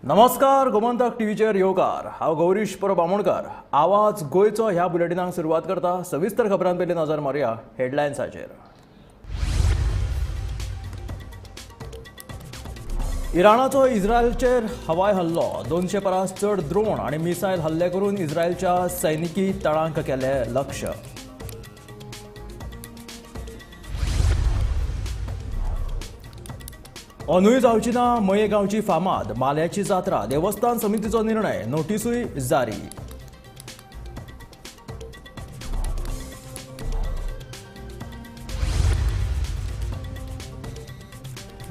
नमस्कार, गोमंतक टीव्हीचेर येवकार. हांव गौरीश परब आमोणकर. आवाज गोंयचो ह्या बुलेटिनाक सुरवात करता. सविस्तर खबरां पयलीं नजर मारुया हेडलायन्साचेर. इराणाचो इस्रायलचेर हवाई हल्लो. 200 परस चड ड्रोन आनी मिसायल हल्ले करून इस्रायलच्या सैनिकी तळांक केले लक्ष. अंदूय जावची ना मये गांवची फामाद माल्याची जात्रा. देवस्थान समितीचो निर्णय, नोटिसूय जारी.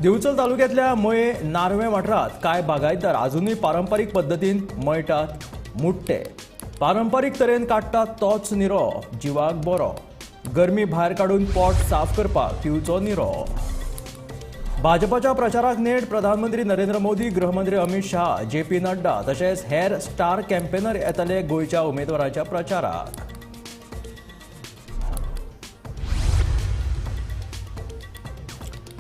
दिवचल तालुक्यातल्या मये नार्वे वाठारांत कांय बागायतदार अजुनूय पारंपारीक पद्दतीन मळटात मुट्टे. पारंपारीक तरेन काडटात तोच निरो जिवाक बरो. गरमी भायर काडून पोट साफ करपाक पिवचो निरो. भाजपाच्या प्रचाराक नेट. प्रधानमंत्री नरेंद्र मोदी, गृहमंत्री अमित शाह, जे पी नड्डा तशेंच हेर स्टार कॅम्पेनर येतले गोंयच्या उमेदवाराच्या प्रचाराक.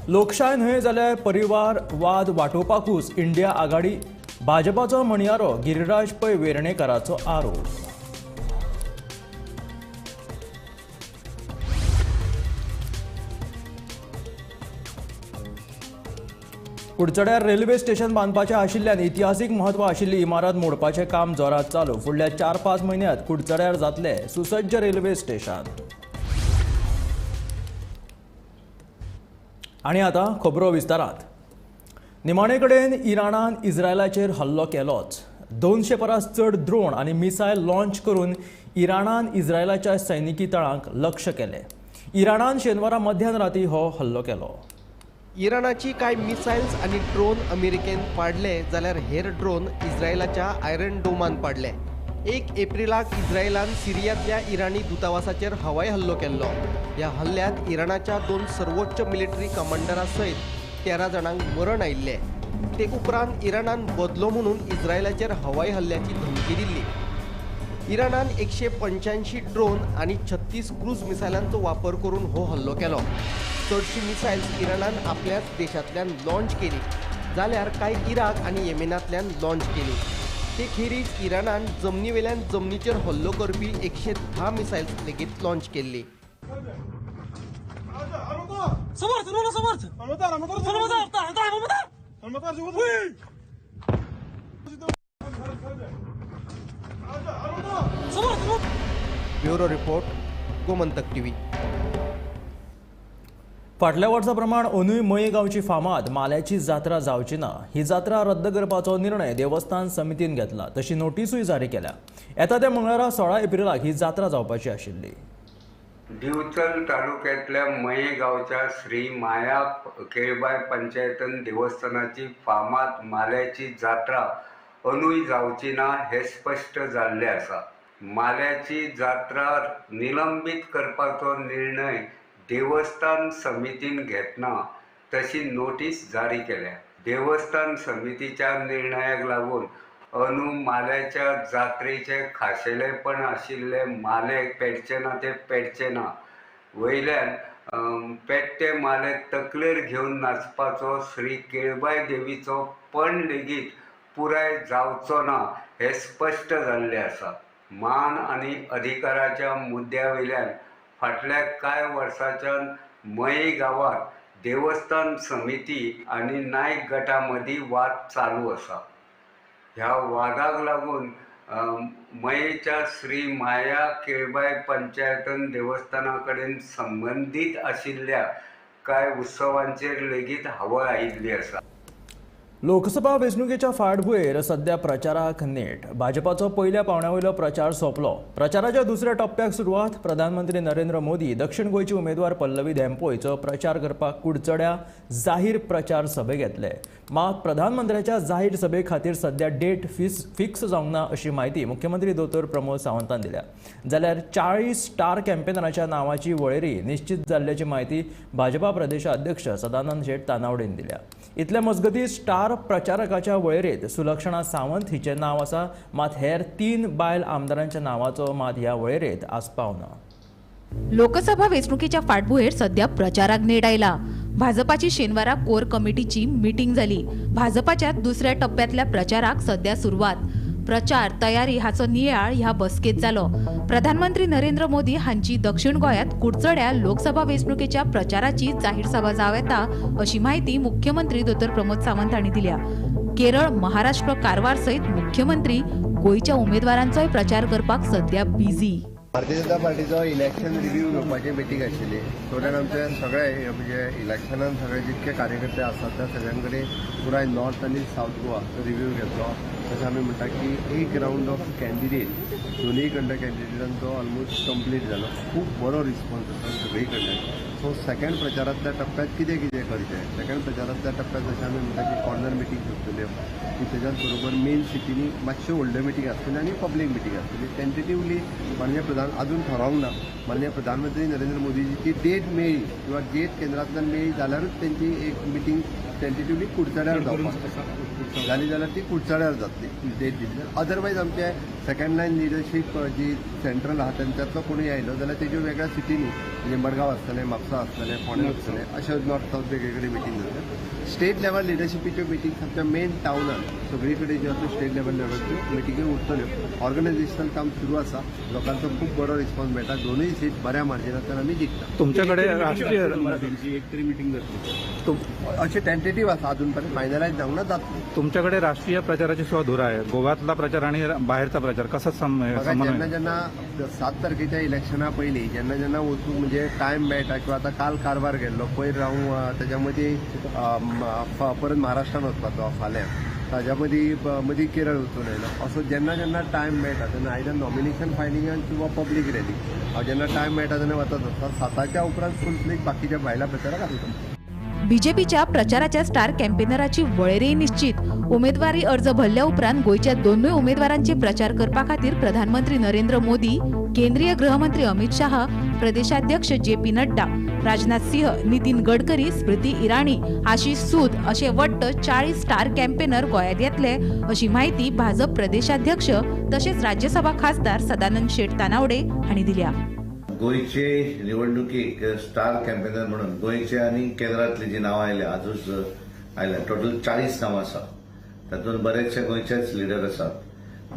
लोकशाय न्हय जाल्यार परिवारवाद वांटोवपाकूच इंडिया आघाडी, भाजपाचो म्हणयारो गिरिराज पै वेर्णेकराचो आरोप. कुडचड्यार रेल्वे स्टेशन बांदपाचें आशिल्ल्यान इतिहासीक म्हत्व आशिल्ली इमारत मोडपाचें काम जोरात चालू. फुडल्या 4-5 म्हयन्यांत कुडचड्यार जातलें सुसज्ज रेल्वे स्टेशन. आनी आतां खबरो विस्तारात. निमाणे कडेन इराणान इस्रायलाचेर हल्लो केलोच. 200 परस चड ड्रोन आनी मिसायल लॉंच करून इराणान इस्रायलाच्या सैनिकी तळांक लक्ष केलें. इराणान शेनवारा मध्यान राती हो हल्लो केलो. इराणाची कांय मिसायल्स आनी ड्रोन अमेरिकेन पाडले जाल्यार हेर ड्रोन इस्रायलाच्या आयरन डोमान पाडले. 1 एप्रिलाक इस्रायलान सिरियांतल्या इराणी दूतावासाचेर हवाई हल्लो केल्लो. ह्या हल्ल्यांत इराणाच्या 2 सर्वोच्च मिलिटरी कमांडरा सयत 13 जाणांक मरण आयिल्लें. ते उपरांत इराणान बदलो म्हणून इस्रायलाचेर हवाई हल्ल्याची धमकी दिल्ली. इराणान 185 ड्रोन आनी 36 क्रूज मिसायलांचो वापर करून हो हल्लो केलो. चडशी मिसायल्स इराणान आपल्याच देशांतल्यान लॉंच केली जाल्यार कांय इराक आनी येमेनांतल्यान लॉंच केली. ते खेरीज इराणान जमनीवेल्यान जमनीचेर हल्लो करपी 110 मिसायल्स लेगीत लॉंच केल्ली. Bureau report, Gomantak TV. फाटल्या वर्सा प्रमाण अंदूय मये गांवची फामाद माल्याची जात्रा जावची ना. ही जात्रा रद्द करपाचो निर्णय देवस्थान समितीन घेतला. तशी नोटिसूय जारी केल्या. येता त्या मंगळारा 16 एप्रिलाक ही जात्रा जावपाची आशिल्ली. दिवचल तालुक्यातल्या मये गांवच्या श्री माया केळबाय पंचायतन देवस्थानाची फामाद माल्याची जात्रा अंदूय जावची ना हे स्पश्ट जाल्लें आसा. माल्याची जात्रा निलंबीत करपाचो निर्णय देवस्थान समितीन घेतना तशी नोटीस जारी केल्या. देवस्थान समितीच्या निर्णयाक लागून अंदू माल्याच्या जात्रेचे खाशेलेपण आशिल्ले माले पेटचे ना ते पेटचे ना, वयल्यान पेट्टे माले तकलेर घेवन नाचपाचो श्री केळबाय देवीचो पण लेगीत पुराय जावचो ना हें स्पश्ट जाल्लें आसा. मान आनी अधिकाराच्या मुद्द्या वयल्यान फाटल्या कांय वर्सांच्यान मये गांवांत देवस्थान समिती आनी नायक गटा मदीं वाद चालू आसा. ह्या वादाक लागून मयेच्या श्री माया केळबाय पंचायतन देवस्थाना कडेन संबंदीत आशिल्ल्या कांय उत्सवांचेर लेगीत हावळ आयिल्ली आसा. लोकसभा वेंचणुकेच्या फाटभुंयेर सध्या प्रचाराक नेट. भाजपाचो पयल्या पावंड्या वयलो प्रचार सोंपलो. प्रचाराच्या दुसऱ्या टप्प्याक सुरवात. प्रधानमंत्री नरेंद्र मोदी दक्षिण गोंयची उमेदवार पल्लवी धेंपो हिचो प्रचार करपाक कुडचड्या जाहीर प्रचार सभे घेतले. मात प्रधानमंत्र्याच्या जाहीर सभे खातीर सध्या डेट फिक्स जावंक ना अशी म्हायती मुख्यमंत्री दोतोर प्रमोद सावंतान दिल्या. जाल्यार 40 स्टार कॅम्पेनराच्या नांवाची वळेरी निश्चित जाल्ल्याची म्हायती भाजपा प्रदेशाध्यक्ष सदानंद शेट तानावडेन दिल्या. इतले मजगतीं स्टार प्रचारकाच्या वळेरेंत सुलक्षणा सावंत हिचें नांव आसा, मात हेर 3 बायल आमदारांच्या नांवाचो मात ह्या वळेरेंत आस्पाव ना. लोकसभा वेंचणुकेच्या फाटभुंयेर सध्या प्रचाराक नेट आयला. भाजपाची शेनवारा कोर कमिटीची मिटींग जाली. भाजपाच्या दुसऱ्या टप्प्यांतल्या प्रचाराक सध्या सुरवात. प्रचार तयारी हाचो नियाळ ह्या बसकेत जालो. प्रधानमंत्री नरेंद्र मोदी हांची दक्षिण गोंयांत कुडचड्या लोकसभा वेंचणुकेच्या प्रचाराची जाहीर सभा जावं येता अशी म्हायती मुख्यमंत्री दोतोर प्रमोद सावंत हांणी दिल्या. केरळ, महाराष्ट्र, कारवार सयत मुख्यमंत्री गोंयच्या उमेदवारांचोय प्रचार करपाक सध्या busy. Bharatiya Janata पार्टीचो election review घेवपाची मिटींग आशिल्ली. सो that आमचे सगळे म्हणजे इलेक्शनान सगळे जितके कार्यकर्ते आसात त्या सगळ्यां कडेन पुराय नॉर्थ आनी सावथ गोवा रिव्यू घेतलो. तशें आमी म्हणटा की एक रावंड ऑफ कॅन्डिडेट दोनूय कडल्या कॅन्डिडेटांचो ऑलमोस्ट कंप्लीट जालो. खूब बरो रिस्पॉन्स आसा सगळी कडल्यान. सो सेकंड प्रचारांतल्या टप्प्यात कितें कितें करचें, सेकंड प्रचारांतल्या टप्प्यात जशें आमी म्हणटा की कॉर्नर मिटींग आसतल्यो की तेज्याच बरोबर मेन सिटीनी मातश्यो व्हडल्यो मिटींग आसतल्यो आनी पब्लीक मिटींग आसतली. टेंटेटिवली माननीय प्रधान अजून थारावंक ना, माननीय प्रधानमंत्री नरेंद्र मोदीजीची डेट मेळ्ळी किंवा डेट केंद्रांतल्यान मेळ्ळी जाल्यारूच तेंची एक मिटींग टेंटेटिवली कुडचड्यार जावपाक जाली जाल्यार ती कुडचड्यार जातली डेट दिली. अदरवायज आमचे सेकंड लायन लिडरशीप जी सेंट्रल आहा तेंच्यातलो कोणूय आयलो जाल्यार तेज्यो वेगळ्या सिटींनी म्हणजे मडगांव आसतलें, म्हापसा आसतलें, फोंडें आसतलें, अशें नॉर्थ सावथ वेगळे मिटींग जातल्यो. स्टेट लेवल लिडरशिपीच्यो मिटींग आमच्या मेन टावनान सगळी कडेन ज्यो आसा स्टेट लेवल लेवलच्यो मिटिंग्यो उरतल्यो. ऑर्गनायझेशनल काम सुरू आसा, लोकांचो खूब बरो रिस्पॉन्स मेळटा. दोनूय सीट बऱ्या मार्जिनांतल्यान आमी जिखता. तुमच्याकडे राष्ट्रीय एक तरी मिटींग जातली अशें टेंटेटीव आसा, अजून पर्यंत फायनलायज जावंक ना, जातली. तुमच्याकडे राष्ट्रीय प्रचाराची सुद्धा धुरा आहे. गोव्यातला प्रचार आणि बाहेरचा प्रचार कसा बघा, जेन्ना जेन्ना 7 तारखेच्या इलेक्शना पयलीं जेन्ना जेन्ना वचूंक म्हणजे टायम मेळटा किंवा आतां काल कारवार गेल्लो, पयर हांव तेज्या मदीं परत महाराष्ट्रान वचपाचो फाल्यां, ताज्या मदीं मदीं केरळ वचून आयलो. असो जेन्ना जेन्ना टायम मेळटा तेन्ना आयदर नॉमिनेशन फायलिंगान किंवा पब्लीक रॅली हांव जेन्ना टायम मेळटा तेन्ना वचत आसता. 7च्या उपरांत फूल फ्लेज बाकीच्या भायल्या प्रचाराक आसता. बीजेपीच्या प्रचाराच्या स्टार कॅम्पेनराची वळेरी निश्चित. उमेदवारी अर्ज भरल्या उपरांत गोंयच्या दोनूय उमेदवारांचे प्रचार करपा खातीर प्रधानमंत्री नरेंद्र मोदी, केंद्रीय गृहमंत्री अमित शाह, प्रदेशाध्यक्ष जे पी नड्डा, राजनाथ सिंह, नितीन गडकरी, स्मृती इराणी, आशिष सूद असे वट्ट 40 स्टार कॅम्पेनर गोंयांत येतले अशी म्हायती भाजप प्रदेशाध्यक्ष तशेंच राज्यसभा खासदार सदानंद शेट तानावडे हांणी दिल्या. गोंयचे निवडणुकीक स्टार कॅम्पेनर म्हणून गोंयचे आनी केंद्रांतली जी नांवां आयल्या आजूच आयल्या, टोटल 40 नांवां आसा. तातूंत बरेचशे गोंयचेच लिडर आसात,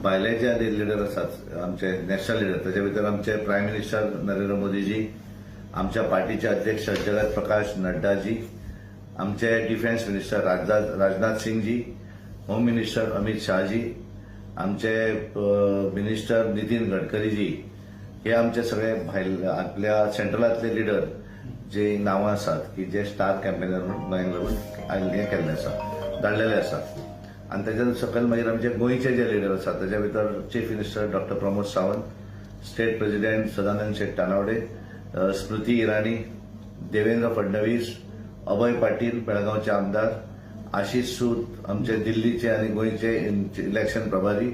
भायले जे आनी लिडर आसात आमचे नॅशनल लिडर, ताचे भितर आमचे प्रायम मिनिस्टर नरेंद्र मोदीजी, आमच्या पार्टीचे अध्यक्ष जगत प्रकाश नड्डाजी, आमचे defence minister Rajnath Singhji, home minister Amit Shahji, आमचे मिनिस्टर नितीन गडकरीजी, हे आमचे सगळे भायल आपल्या सेंट्रलांतले लिडर जे नांवां आसात की जे स्टार कॅम्पेनर म्हणून गोंयांक लागून हें केल्लें आसा, धाडलेले आसात. आनी ताच्या सकयल मागीर आमचे गोंयचे जे लिडर आसात ताच्या भितर chief minister doctor Pramod Sawant, state president Sadanand Shet Tanavade, Smriti Irani, Devendra Fadnavis, Abhay Patil बेळगांवचे आमदार, आशिष सूद आमचे दिल्लीचे आनी गोंयचे इलेक्शन प्रभारी,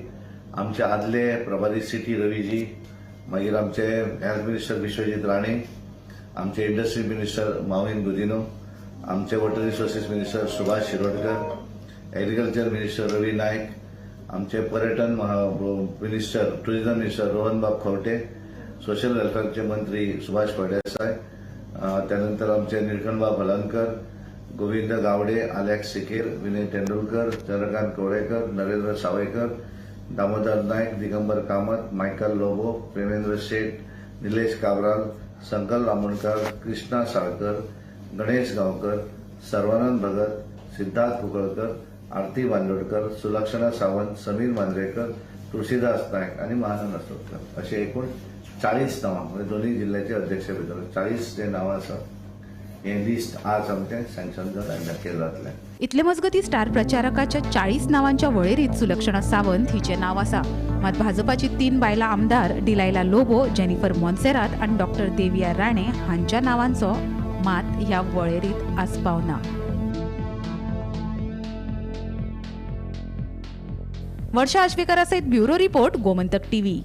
आमचे आदले प्रभारी सी टी रवीजी, मागीर आमचे हेल्थ मिनिस्टर विश्वजीत राणे, आमचे इंडस्ट्री मिनिस्टर माविन गुदिनो, आमचे water resources minister Subhash Shirodkar, agriculture minister Ravi Naik, आमचे पर्यटन minister tourism minister रोहनबाब Khaunte, social वेलफेअरचे मंत्री सुभाष फळदेसाय, त्यानंतर आमचे निळकंठबाब हलंकर, गोविंद गावडे, आलेक्स सिकेर, विनय तेंडुलकर, चंद्रकांत कोळेकर, नरेंद्र सावयकर, दामोदर नाईक, दिगंबर कामत, मायकल लोबो, प्रेमेंद्र शेठ, निलेश काब्राल, संकल्प आमोणकर, कृष्णा साळकर, गणेश गांवकर, सर्वानंद भगत, सिद्धार्थ कुंकळकर, आरती बांदोडकर, सुलक्षणा सावंत, समीर मांजरेकर, तुळशीदास नायक आणि महानंद असोदकर असे एकूण 40 नावां, म्हणजे दोन्ही जिल्ह्याचे अध्यक्ष भितर 40 जे नावां आसात हे लिस्ट आज आमचें सँक्शन जावन केंद्रांतलें. इतले मजगती स्टार प्रचारकाच्या 40 नावांच्या वळेरीत सुलक्षणा सावंत हिचें नांव आसा. मात भाजपाची 3 बायलां आमदार डिलायला लोबो, जेनिफर मोन्सेरात आनी डॉक्टर देविया राणे हांच्या नावांचो मात ह्या वळेरीत आस्पाव ना. वर्षा आश्वेकरा सहित ब्युरो रिपोर्ट, गोमंतक टीव्ही.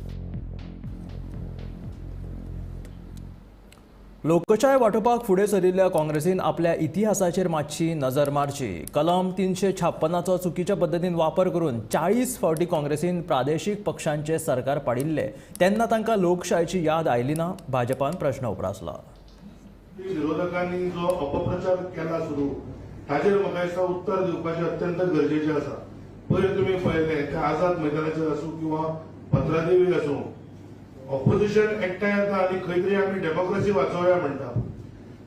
लोकशाय वाटोवपाक फुडें सरिल्ल्या काँग्रेसीन आपल्या इतिहासाचेर मातशी नजर मारची. कलम 356चो चुकीच्या पद्दतीन वापर करून 40 फावटी काँग्रेसीन प्रादेशीक पक्षांचे सरकार पाडिल्ले तेन्ना तांकां लोकशायची याद आयली ना, भाजपान प्रश्न उप्रासला. विरोधकांनी जो अपप्रचार केला सुरू ताचेर म्हाका दिसता उत्तर दिवपाचें अत्यंत गरजेचें आसा. पयर तुमी पळयलें ते आझाद मैदानाचेर आसूं किंवा पत्रादेवी आसूं, ऑपोजिशन एकठांय येता आनी खंय तरी आमी डेमोक्रेसी वाचोवया म्हणटा.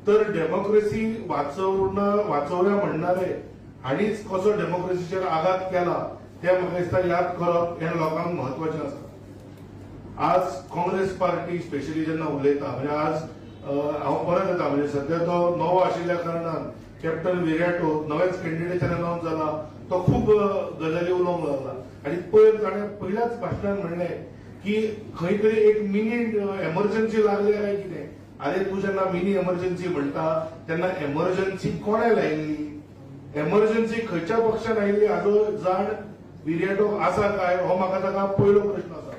तर डेमोक्रेसी वाचोवया म्हणणारे हाणीच कसो डेमोक्रेसीचेर आघात केला ते म्हाका दिसता याद करप हें लोकांक म्हत्वाचें आसा. आज काँग्रेस पार्टी स्पेशली जेन्ना उलयता, म्हणजे आज हांव परत येता, म्हणजे सध्या तो नवो आशिल्ल्या कारणान कॅप्टन विरियाटो नवेच कॅन्डिडेट अनाउन्स जाला, तो खूब गजाली उलोवंक लागला आनी पयर ताणें पयल्याच भाशणान म्हणलें की खंय तरी एक मिनी एमर्जन्सी लागली काय कितें. अरे तूं जेन्ना मिनी एमर्जन्सी म्हणटा तेन्ना एमर्जन्सी कोणें लायिल्ली, एमर्जन्सी खंयच्या पक्षान आयिल्ली हाजो जाण विरियाटो आसा काय हो म्हाका ताका पयलो प्रश्न आसा.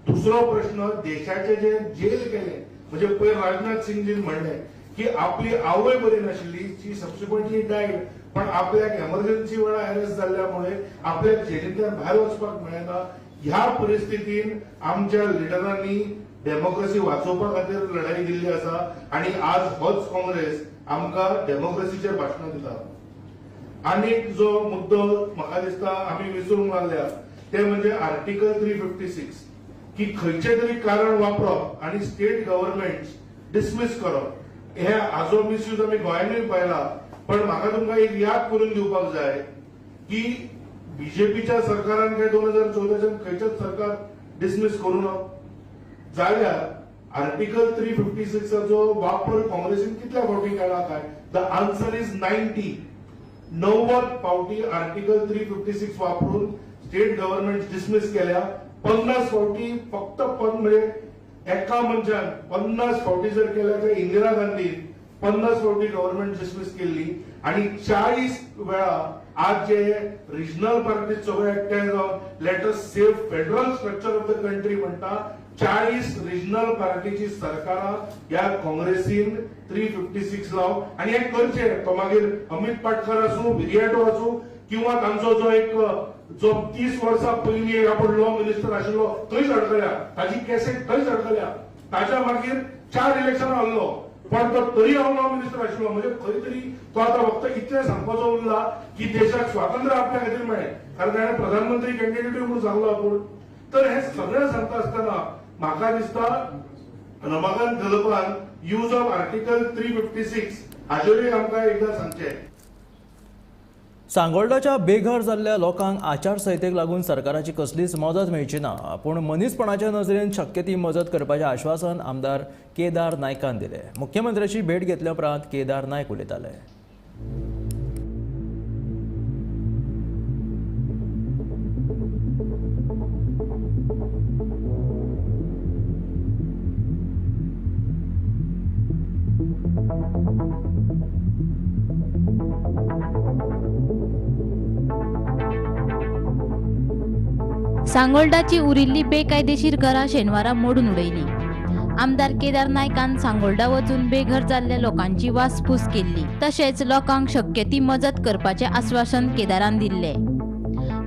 दुसरो प्रश्न, देशाचे जे जेल केले, म्हणजे पयर राजनाथ सिंगजीन म्हणलें की आपली आवय बरी नाशिल्ली, ती सबसिक्वंटली डायड, पण आपल्याक एमर्जन्सी वेळार अरेस्ट जाल्ल्यामुळे आपल्याक जेलींतल्यान भायर वचपाक मेळना. ह्या परिस्थितीन आमच्या लिडरांनी डेमोक्रेसी वाचोवपा खातीर लढाई दिल्ली आसा आनी आज होच काँग्रेस आमकां डेमोक्रेसीचेर भाशणां दिता. आनीक जो मुद्दो म्हाका दिसता आमी विसरूंक लागल्या ते म्हणजे आर्टिकल 356 की खंयचें तरी कारण वापरप आनी स्टेट गव्हर्नमेंट डिसमीस करप, हे हाजो मिसयूज आमी गोंयांतूय पळयला. पण म्हाका तुमकां एक याद करून दिवपाक जाय की बीजेपीच्या सरकारान काय 2014 खंयचेच सरकार डिसमीस करूं ना जाल्यार आर्टिकल 356 वापर काँग्रेसीन कितल्या फावटी केला काय? The answer is 90. 90 फावटी आर्टिकल 356 वापरून स्टेट गव्हर्नमेंट डिसमीस केल्या. 50 फावटी फक्त म्हणजे एका मनशान 50 फावटी जर केल्या तर इंदिरा गांधीन 50 फावटी गव्हर्नमेंट डिसमीस केल्ली आनी 40 वेळा आज जे रिजनल पार्टी सगळे एकठांय जावन let us save federal structure of the country म्हणटा, 40 रिजनल पार्टीची सरकारां ह्या काँग्रेसीन 356 लावन आनी हें करचें. तो मागीर अमित पाटकर आसूं, विरियाटो आसूं किंवा तांचो जो एक जो 30 वर्सां पयलीं आपूण लॉ मिनिस्टर आशिल्लो थंयच अडकल्या, ताजी कॅसेट थंयच अडकल्या, ताच्या मागीर 4 इलेक्शनां हरलो पण तो तरी हांव लॉ मिनिस्टर आशिल्लो. म्हणजे खंय तरी तो आतां फक्त इतलें सांगपाचो उरला की देशाक स्वातंत्र्य आपल्या खातीर मेळ्ळें, कारण ताणें प्रधानमंत्री कॅन्डिडेटूय म्हणून सांगलो आपूण. तर हें सगळें सांगता आसतना म्हाका दिसता रमाकांत खलपान यूज ऑफ आर्टिकल 356 हाचेरूय आमकां एकदां सांगचें. सांगोल्डाच्या बेघर जाल्ल्या लोकांक आचारसंहितेक लागून सरकाराची कसलीच मदत मेळची ना, पूण मनीसपणाच्या नजरेन शक्य ती मजत करपाचें आश्वासन आमदार केदार नायकान दिलें. मुख्यमंत्र्याची भेट घेतल्या उपरांत केदार नायक उलयताले. सांगोल्डाची उरिल्ली बेकायदेशीर घरां शेनवारा मोडून उडयली. आमदार केदार नायकान सांगोल्डा वचून बेघर जाल्ल्या लोकांची वासपूस केल्ली, तशेंच लोकांक शक्य ती मजत करपाचें आस्वासन केदारान दिल्लें.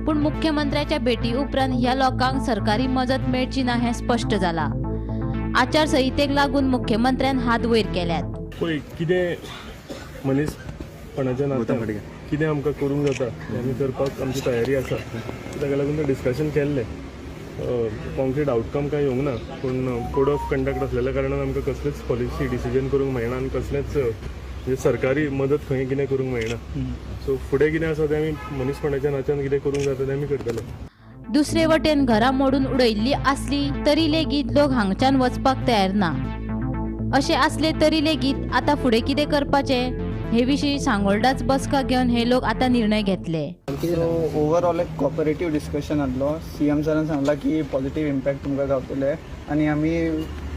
पूण मुख्यमंत्र्याच्या भेटी उपरांत ह्या लोकांक सरकारी मजत मेळची ना हें स्पश्ट जालां. आचारसंहितेक लागून मुख्यमंत्र्यान हात वयर केल्यात. पळय कितें मनीसपणाच्या नात्यान कितें आमकां करूंक जाता तें आमी करपाक आमची तयारी आसा. ताका लागून तें डिस्कशन केल्लें. कॉन्क्रीट आउटकम कांय येवंक ना, पूण कोड ऑफ कंडक्ट आसलेल्या कारणान आमकां कसलेच पॉलिसी डिसिजन करूंक मेळना आनी कसलेंच म्हणजे सरकारी मदत खंय कितें करूंक मेळना. सो फुडें कितें आसा तें आमी मनीसपणाच्या नात्यान कितें करूंक जाता तें आमी करतले. दुसरे वटेन घरां मोडून उडयल्ली आसली तरी लेगीत लोक हांगच्यान वचपाक तयार ना. अशें आसले तरी लेगीत आतां फुडें कितें करपाचें हे विशीं सांगोल्डाच बसका घेवन हे लोक आतां निर्णय घेतले. सो ओवरऑल एक कॉपरेटीव डिस्कशन आहलो. सी एम सरान सांगला की पॉझिटीव इम्पॅक्ट तुमकां गावतले आनी आमी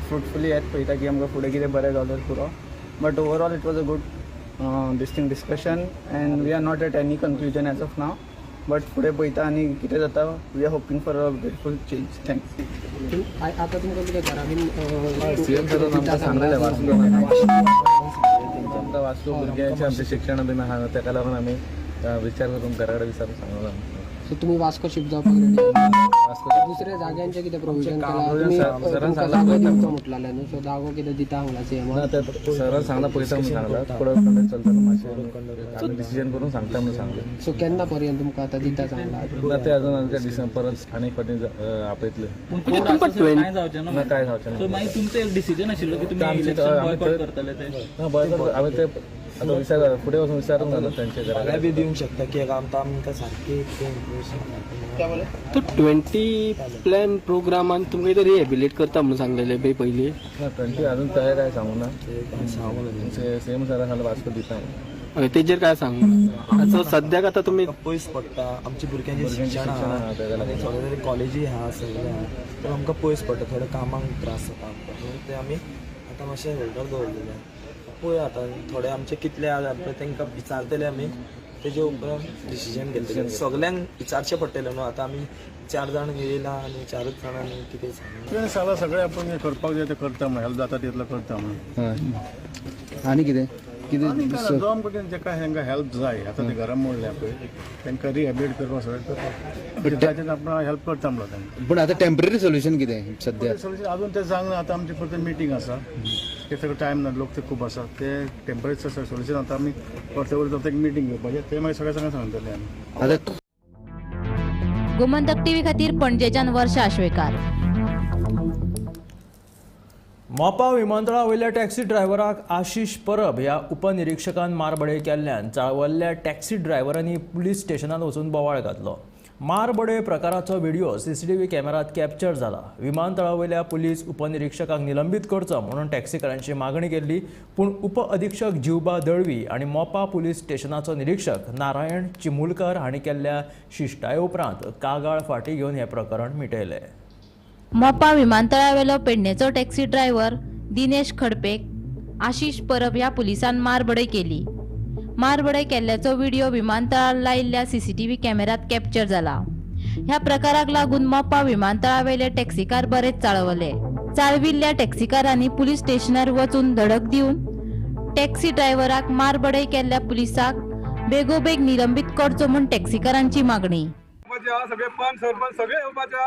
फ्रुटफुली येत पळयता की आमकां फुडें कितें बरें गावल्यार पुरो. But overall it was a good this thing discussion and we are not at any conclusion as of now. But फुडें पळयता आनी कितें जाता. We are hoping for a beautiful change. Thanks. आतां तुमकां कितें घरा बीन सी एम सरान आमकां सांगलेलें वास्तू आमकां वास्तू भुरग्यांचें आमचें शिक्षण बीन आहा ताका लागून आमी विचार करून घरा कडेन विचारून सांगला. सो तुमी वास्को शिफ्ट जावपाक रेडी? दुसऱ्या जाग्यांचे कितें प्रोविजन केलां? जागो दिवचो म्हटलें न्हू, सो जागो कितें दिता म्हणला सीएमान? ना, ते सरान सांगला पयता म्हणून सांगला, कोड ऑफ कंडक्ट चलता मातशें आमी डिसिजन करून सांगता म्हणून सांगलें. सो केन्ना पर्यंत तुमकां आतां दिता सांगला? ना, ते अजून आमच्या डिसिजन परत आनी फाटीं आपयतले. ना, काय जावचें ना. मागीर तुमचें एक डिसिजन आशिल्लो की तुमी इलेक्शन बॉयकॉट करतले ते? ना, बॉयकॉट आमी ते आतां विचार फुडें वचून विचारूंक जाता तेंचे घरा बी दिवंक शकता की आमकां आमकां सारकी तो 20 प्लॅन प्रोग्रामान तुमकां कितें रिहेबिलिट करता म्हणून सांगलेलें पळय पयलीं? ना, 20 अजून तयार काय सांगू ना, सेम सरान सांगलें वास्को दिता. हय, तेजेर काय सांगू? सो सद्याक आतां तुमी पयस पडटा, आमच्या भुरग्यांचें शिक्षण आहा आनी थोडे तरी कॉलेजी आहा, सगळें आहा, तर आमकां पयस पडटा, थोडे कामांक त्रास जाता आमकां, म्हणून ते आमी आतां मातशें होल्डर दवरलेलें. पळोवया आतां थोडे आमचे कितले आहा पळय तांकां विचारतले आमी, तेजे उपरांत डिसिजन घेतले. सगल्यांक विचारचें पडटलें न्हू, आतां आमी 4 जाण येयला आनी 4च जाणांनी कितें सांगलें. सांगला सगळें आपण करपाक जाय तें करता म्हणून, हेल्प जाता तितलो करता म्हणून. आनी कितें कितें जो आमकां जेका तांकां हेल्प जाय, आतां ते घरां मोडल्या पळय तांकां रिहेबिलिट करपाक सगळें करता, ताचेर आपण हेल्प करता म्हणलो तांकां. पूण आतां टेम्पररी सोल्युशन कितें सद्या? सोल्युशन अजून तें सांगना, आतां आमची परत मिटींग आसा, ते सगळें टायम ना, लोक ते खूब आसा, ते टेम्पररी सोल्युशन आतां आमी परते वयर एक मिटींग घेवपाचें, ते मागीर सगळें सगळें सांगतले आमी. आतां गोमंतक टीव्ही खातीर पणजेच्यान वर्षा आश्वेकार. मोपा विमानतळा वयल्या टॅक्सी ड्रायव्हराक आशिष परब ह्या उपनिरीक्षकान मारबडय केल्ल्यान चाळवल्ल्या टॅक्सी ड्रायव्हरांनी पुलीस स्टेशनात वचून बोवाळ घातलो. मारबडय प्रकाराचो व्हिडिओ सीसीटीव्ही कॅमेरात कॅप्चर जाला. विमानतळा वयल्या पुलीस उपनिरीक्षकाक निलंबीत करचो म्हणून टॅक्सीकारांची मागणी केल्ली, पूण उपअधिक्षक जिवबा दळवी आनी मोपा पुलीस स्टेशनाचो निरीक्षक नारायण चिमुलकर हांणी केल्ल्या शिश्टाये उपरांत कागाळ फाटीं घेवन हें प्रकरण मिटयलें. मोपा विमानतळावेलो पेडणेचो टॅक्सी ड्रायव्हर दिनेश खडपेक आशिष परब ह्या पुलिसान मारबडय केली. मारबडय केल्ल्याचो व्हिडिओ विमानतळार लायिल्ल्या सीसीटीव्ही कॅमेऱ्यात कॅप्चर जाला. ह्या प्रकाराक लागून मोपा विमानतळावेले टॅक्सीकार बरेच चाळवले. चाळविल्ल्या टॅक्सीकारांनी पुलीस स्टेशनार वचून धडक दिवन टॅक्सी ड्रायव्हराक मारबडय केल्ल्या पुलिसाक बेगोबेग निलंबीत करचो म्हूण टॅक्सीकारांची मागणी. सगळे पंच सरपंच सगळे येवपाचे,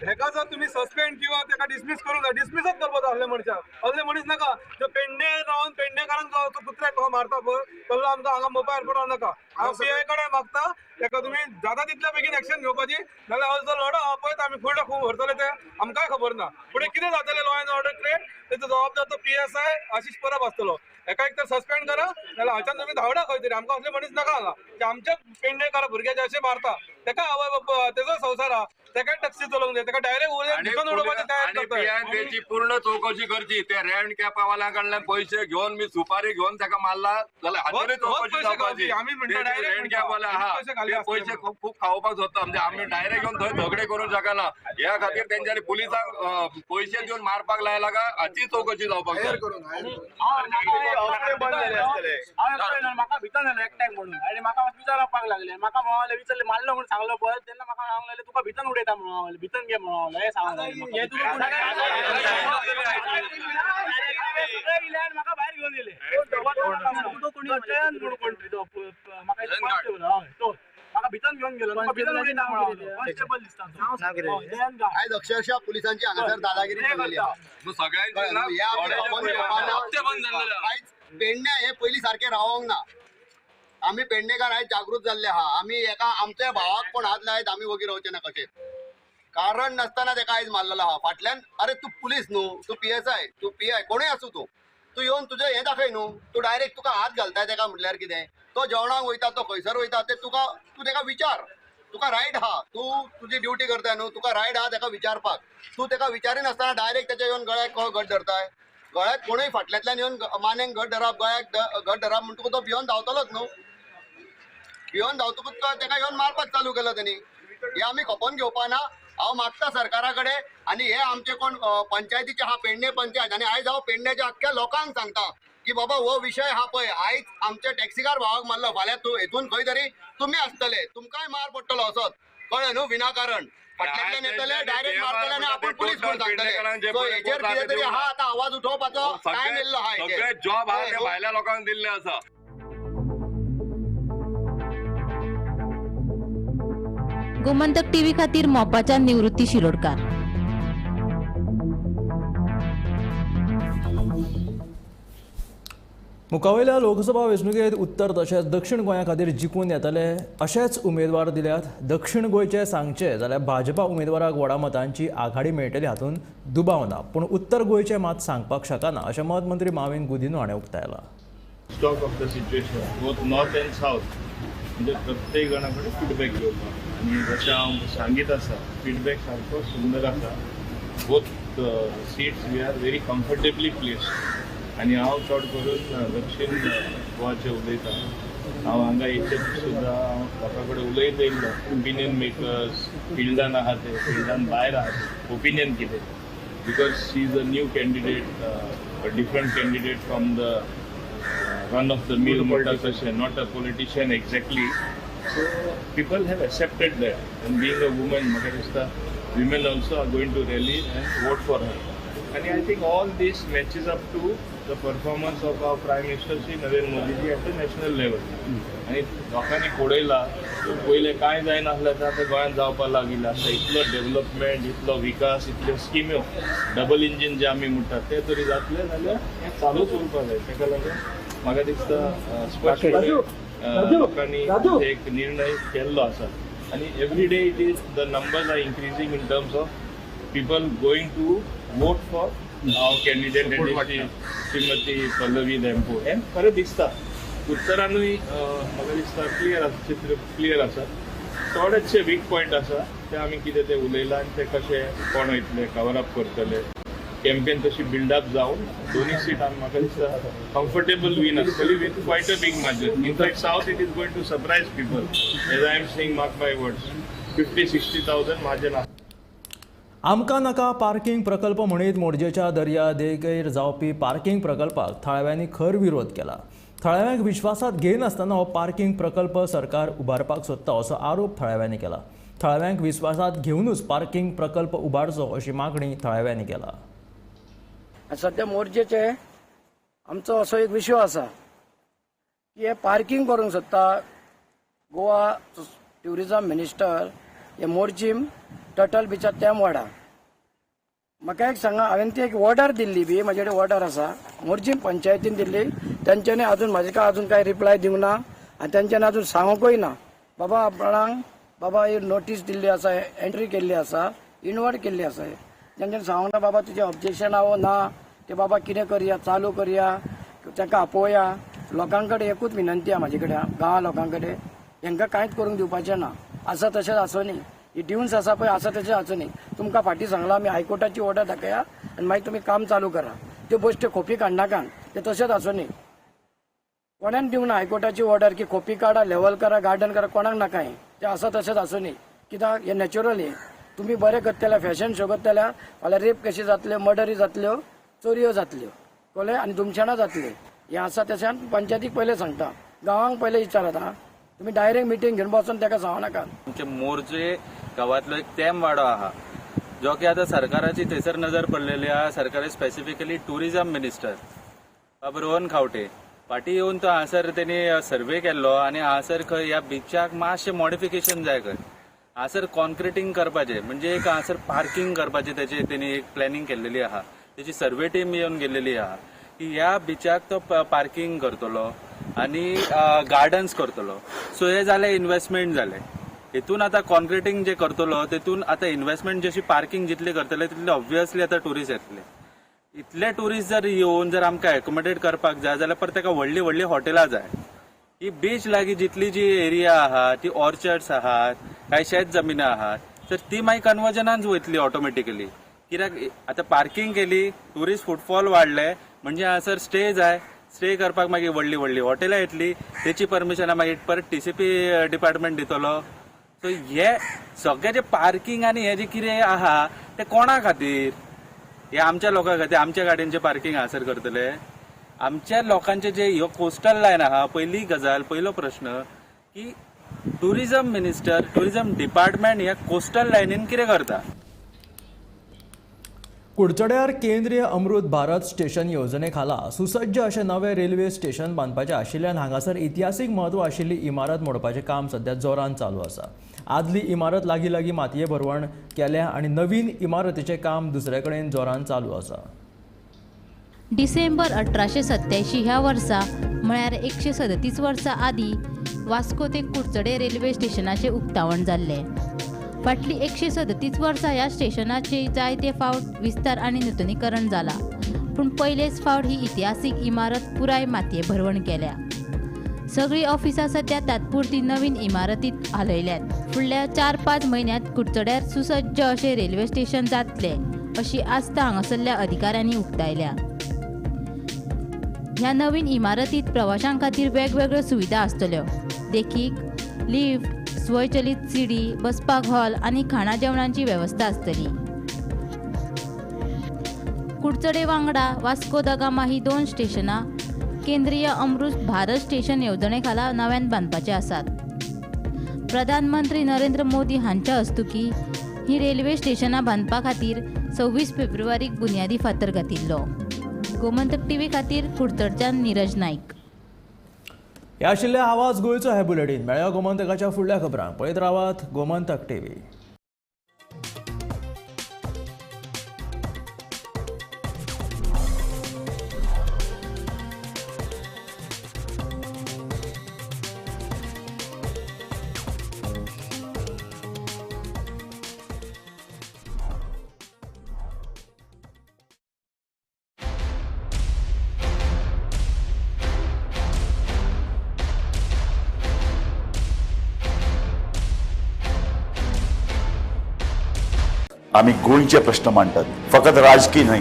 हेका जर तुमी सस्पेंड किंवा तेका डिसमीस करूंक जाय, डिसमिसच करपाचो असले मनशाक, असले मनीस नाका जो पेडणे रावन पेडणेकारांक जो कुत्र्याक कसो मारता पळय तसलो आमकां हांगा मोपा एअरपोर्टार नाका. हांव पी I कडेन मागता तेका तुमी जाता तितल्या बेगीन एक्शन घेवपाची, नाजाल्यार असो जो लढो आहा पळय आमी फुडलो खूब व्हरतले ते आमकांय खबर ना. फुडें कितें जातलें लॉ एंड ऑर्डर क्रिएट तेचो जबाबदार तो PSI Ashish Parab आसतलो. हेका एक तर सस्पेंड करा नाजाल्यार हाच्यान तुमी धांवडा खंय तरी, आमकां असले मनीस नाका हांगा की आमच्या पेडणेकार भुरग्याचे अशें मारता. तेका आवय बापूय तेजो संवसार आहा, तेका टॅक्सी चलोवंक जाय, तेका डायरेक्ट उडोवन उडोवपाचें तयार करता. तेची पूर्ण चवकशी करची. ते रेंट कॅपावाल्या कडल्यान पयशे घेवन मी सुपारी घेवन तेका मारला जाल्यार हाचेरूय चवकशी जावपाची. रेंट कॅपवाले आहा ते पयशे खूब खूब खावपाक सोदता, म्हणजे आमी डायरेक्ट येवन थंय झगडे करूंक शकना. ह्या खातीर तेंच्यांनी पुलिसांक पयशे दिवन मारपाक लायला काय हाची चवकशी जावपाक जाय. म्हाका भितर जालें एकट्याक म्हणून आनी म्हाका विचारपाक लागले, म्हाका म्हणले विचारले मारलो म्हणून सांगलो पळय, तेन्ना म्हाका सांगलें तुका भितर उडयता म्हणून, भितर घे म्हणून हें सांगलें. म्हाका भायर घेवन येयले जयंत म्हणून कोण तरी तो म्हाका तो म्हाका भितर घेवन गेलो, भितर उडयता म्हणून कॉन्स्टेबल दिसता. आयज अक्षरशः पुलिसांची हांगासर दादागिरी चल्लेली आहा. आयज पेडण्या हे पयलीं सारकें रावोंक ना. आमी पेडणेकार आयज जागृत जाल्ले आहा. आमी एका आमच्या भावाक कोण हात लायत आमी वगी रावचे ना कशें, कारण नासतना तेका आयज मारलेलो आहा फाटल्यान. अरे तूं पुलीस न्हू, तूं PSI, तूं PI, कोणूय आसूं तूं, तूं येवन तुजें हें दाखय न्हू. तूं डायरेक्ट तुका हात घालताय तेका म्हटल्यार कितें, तो जेवणाक वयता, तो खंयसर वयता ते तुका, तूं तेका विचार, तुका रायट आहा, तूं तुजी ड्युटी करताय न्हू, तुका रायट आहा तेका विचारपाक. तूं तेका विचारिनासतना डायरेक्ट तेच्या येवन गळ्याक घट धरताय. गळ्याक कोणूय फाटल्यांतल्यान येवन मानेक घट धरप, गळ्याक घट धरप म्हणटकूच तो भिवन धांवतलोच न्हू. भिवन धांवतकूच तेका येवन मारपाक चालू केलो तेणी. हे आमी खपोवन घेवपा ना. हांव मागता सरकारा कडेन आनी हे आमचे कोण पंचायतीचे आहा पेडणे पंचायत, आनी आयज हांव पेडण्याच्या आख्ख्या लोकांक सांगता की बाबा हो विशय आहा पळय, आयज आमच्या टॅक्सीकार भावाक मारलो, फाल्यां तूं हेतून खंय तरी तुमी आसतले, तुमकांय मार पडटलो असोच, कळ्ळें न्हू, विनाकारण फाटल्यांतल्यान येतले डायरेक्ट मारतले आनी आपूण पुलीस म्हणून सांगतले. सो हेचेर कितें तरी आहा आतां आवाज उठोवपाचो टायम येयल्लो आहा. सगळे जॉब आहा ते भायल्या लोकांक दिल्ले आसा. गोमंतक टीव्ही खातीर मोपाच्या निवृत्ती शिरोडकार. मुखावयल्या लोकसभा वेंचणुकेंत उत्तर तशेंच दक्षिण गोंया खातीर जिखून येतले अशेच उमेदवार दिल्यात. दक्षिण गोंयचे सांगचे जाल्यार भाजपा उमेदवाराक व्हडा मतांची आघाडी मेळटली हातूंत दुबाव ना, पूण उत्तर गोंयचे मात सांगपाक शकना अशें मत मंत्री माविन गुदिन्हो हाणें उक्तायलां. Stock of the situation both north and south म्हणजे प्रत्येक जाणा कडेन फिडबॅक घेवपाक आनी जशें हांव सांगीत आसा फिडबॅक सारको सुंदर आसा. Both seats we are very comfortably placed. आनी हांव चड करून दक्षीण गोवाचें उलयतां. हांव हांगा येचे सुद्दां हांव लोकां कडेन उलयत येयल्लो. ओपिनियन मेकर्स फिल्डान आहा ते, फिल्डान भायर आहा ते, ओपिनियन कितें, because she is a new candidate, a different candidate from the run of the mill म्हणटा तशें, not a politician exactly. So people have accepted that and being a woman म्हाका दिसता women also are going to rally and vote for her. And I think all this matches up to the performance of our Prime Minister Shri Narendra Modi ji at the national level. आनी लोकांनी पळयला पयलें कांय जायनासलें आतां गोंयांत जावपाक लागिल्लें आसा. इतलो डेव्हलपमेंट, इतलो विकास, इतल्यो स्किम्यो, डबल इंजीन जे आमी म्हणटात ते तरी जातले जाल्यार हें चालूच उरपाक जाय. ताका लागून म्हाका दिसता स्पश्टपणे लोकांनी एक निर्णय केल्लो आसा. आनी every day it is the numbers are increasing in terms of people going to vote for our candidate Shrimati Pallavi Dempo. हें खरें दिसता. उत्तरानूय म्हाका दिसता क्लियर आसा, चित्र क्लियर आसा. थोडेशे वीक पॉयंट आसा ते आमी कितें ते उलयलां आनी ते कशें कोण वयतले कवर अप करतले. कॅम्पेन तशी बिल्डअप जावन दोनूय सीट आमी म्हाका दिसता कम्फर्टेबल वीन आसतली with quite a big margin. In fact south it is going to surprise people as I am saying, mark my words, 50-60,000 margin. आमकां नाका पार्किंग प्रकल्प म्हणीत मोरजेच्या दर्या देगेर जावपी पार्किंग प्रकल्पाक थळाव्यांनी खर विरोध केला. थळाव्यांक विश्वासात घेयनासतना हो पार्किंग प्रकल्प सरकार उबारपाक सोदता असो आरोप थळाव्यांनी केला. थळाव्यांक विश्वासात घेवनूच पार्किंग प्रकल्प उबारचो अशी मागणी थळाव्यांनी केला. सध्या मोरजेचे आमचो असो एक विशय आसा की हे पार्किंग करूंक सोदता गोवा ट्युरिजम मिनिस्टर हे मोरजीम टटल बिचा तेम वाडा. म्हाका एक सांगा, हांवें ती एक ऑर्डर दिल्ली बी, म्हजे कडेन ऑर्डर आसा, मोरजीम पंचायतीन दिल्ली. तेंच्यांनी अजून म्हाजे कडेन अजून कांय रिप्लाय दिवंक ना आनी तेंच्यांनी अजून सांगूंकय ना बाबा आपणाक बाबा ही नोटीस दिल्ली आसा, एंट्री केल्ली आसा, इनवर्ड केल्ली आसा. तेंच्यांनी सांगूंक ना बाबा तुजें ऑब्जेक्शन आहा ना ते बाबा कितें करया, चालू करया, तांकां आपोवया. लोकां कडेन एकूच विनंती आहा म्हाजे कडेन, गांवा लोकां कडेन, हांकां कांयच करूंक दिवपाचें ना. आसा तशेंच आसूं न्ही, ही ड्युन्स आसा पळय आसा तशें आसूं न्ही. तुमकां फाटीं सांगलां आमी हायकोर्टाची ऑर्डर दाखया आनी मागीर तुमी काम चालू करा. त्यो बश्ट्यो खोपी काडनाकात, ते तशेंच आसूं न्ही. कोणाक दिवंक ना हायकोर्टाची ऑर्डर की खोपी काडा, लेवल करा, गार्डन करा, कोणाक नाका हें. तें आसा तशेंच आसूं न्ही. कित्याक हें नॅचरल हें. तुमी बरें करतले, फॅशन शो करतले, फाल्यां रेप कशी जातल्यो, मर्डरी जातल्यो, चोरयो जातल्यो, कळ्ळें, आनी धुमशेणां जातलीं. हें आसा तशें पंचायतीक पयलें सांगता, गांवांक पयलें विचारात. आं, तुमी डायरेक्ट मिटींग घेवन बसून ताका सांगू नाकात. आमचे मोरजे गांवांतलो एक तेम वाडो आहा जो की आतां सरकाराची थंयसर नजर पडलेली आहा. सरकार स्पेसिफिकली ट्युरिजम मिनिस्टर बाब रोहन खावटे फाटीं येवन तो हांगासर तेणी सर्वे केल्लो आनी हांगासर खंय ह्या बिचाक मातशें मॉडिफिकेशन जाय खंय, हांगासर कॉन्क्रिटींग करपाचें, म्हणजे एक हांगासर पार्किंग करपाचें तेजें तेणी एक प्लॅनिंग केल्लेली आहा. तेजी सर्वे टीम येवन गेल्लेली आहा की ह्या बिचाक तो पार्किंग करतलो आनी गार्डन्स करतलो. सो हे जालें इन्वेस्टमेंट जालें. हेतून आतां कॉन्क्रिटींग जे करतलो तेतून आतां इन्वेस्टमेंट जशी पार्किंग जितली करतले तितले ऑब्वियसली आतां ट्युरिस्ट येतले. इतले ट्युरिस्ट जर येवन जर आमकां एकोमोडेट करपाक जाय जाल्यार परत ताका व्हडली व्हडली हॉटेलां जाय. ही बीच लागीं जितली जी एरिया आहा ती ऑर्चर्ड्स आहात, कांय शेत जमिनां आहात, तर ती मागीर कन्वर्जनान वयतली ऑटोमॅटिकली. कित्याक आतां पार्किंग केली, ट्युरिस्ट फुटफॉल वाडले म्हणजे हांगासर स्टे जाय, स्टे करपाक मागीर व्हडली व्हडली हॉटेलां येतली, तेची परमिशनां मागीर परत TCP department दितलो. सो हे सगळे जे पार्किंग आनी हे जे कितें आहा ते कोणा खातीर, हे आमच्या लोकां खातीर, आमच्या गाडयांचे पार्किंग हांगासर करतले. आमच्या लोकांचे जे ह्यो कोस्टल लायन आहा, पयली गजाल, पयलो प्रश्न की टुरिजम मिनिस्टर, टुरिजम डिपार्टमेंट ह्या कोस्टल लायनीन कितें करता. कुडचड्यार केंद्रीय अमृत भारत स्टेशन येवजणे खाला सुसज्ज अशें नवें रेल्वे स्टेशन बांदपाचें आशिल्ल्यान हांगासर इतिहासीक म्हत्व आशिल्ली इमारत मोडपाचें काम सध्या जोरान चालू आसा. आदली इमारत लागीं लागीं मातये भरवण केल्या आनी नवीन इमारतीचें काम दुसरे कडेन जोरान चालू आसा. डिसेंबर 1887 ह्या वर्सा म्हळ्यार 137 वर्सां आदीं वास्को ते कुडचडे रेल्वे स्टेशनाचें उक्तावण जाल्लें. फाटलीं 137 वर्सां ह्या स्टेशनाचे जायते फावट विस्तार आनी नुतनीकरण जाला, पूण पयलेच फावट ही इतिहासीक इमारत पुराय मातये भरवण केल्या. सगळीं ऑफिसां सद्या तात्पुरती नवीन इमारतींत हालयल्यात. फुडल्या 4-5 म्हयन्यांत कुडचड्यार सुसज्ज अशें रेल्वे स्टेशन जातलें अशी आस्त हांगासरल्या अधिकाऱ्यांनी उक्तायल्या. ह्या नवीन इमारतींत प्रवाशां खातीर वेगवेगळ्यो सुविधा आसतल्यो, देखीक लिफ्ट, स्वयंचलित सीडी, बसपाक हॉल आनी खाणा जेवणाची वेवस्था आसतली. कुडचडे वांगडा वास्को the Gama ही 2 स्टेशनां केंद्रीय अमृत भारत स्टेशन येवजणे खाला नव्यान बांदपाचे आसात. प्रधानमंत्री नरेंद्र मोदी हांच्या हस्तुकीं ही रेल्वे स्टेशनां बांदपा खातीर 26 फेब्रुवारीक बुन्यादी फातर घातिल्लो. गोमंतक टीव्ही खातीर कुडचडच्यान नीरज नाईक. ह्या आशिल्ल्या आवाज गोंयचो हे बुलेटीन. मेळया गोमंतकाच्या फुडल्या खबरांक. पळयत रावात गोमंतक टीव्ही. आमी गोंयचे प्रश्न मांडटात, फकत राजकीय न्हय,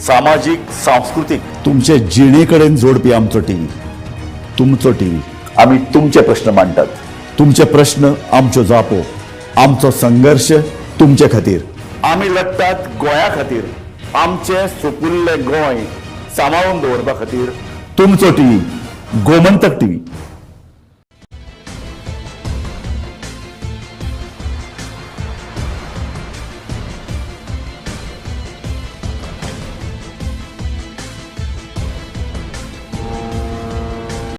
सामाजीक, सांस्कृतीक, तुमचे जिणे कडेन जोडपी आमचो टीव्ही, तुमचो टीव्ही. आमी तुमचे प्रश्न मांडटात, तुमचे प्रश्न आमच्यो जापो, आमचो संघर्श तुमचे खातीर. आमी लढटात गोंया खातीर, आमचे सुपुल्ले गोंय सांबाळून दवरपा खातीर. तुमचो टीव्ही, गोमंतक टीव्ही.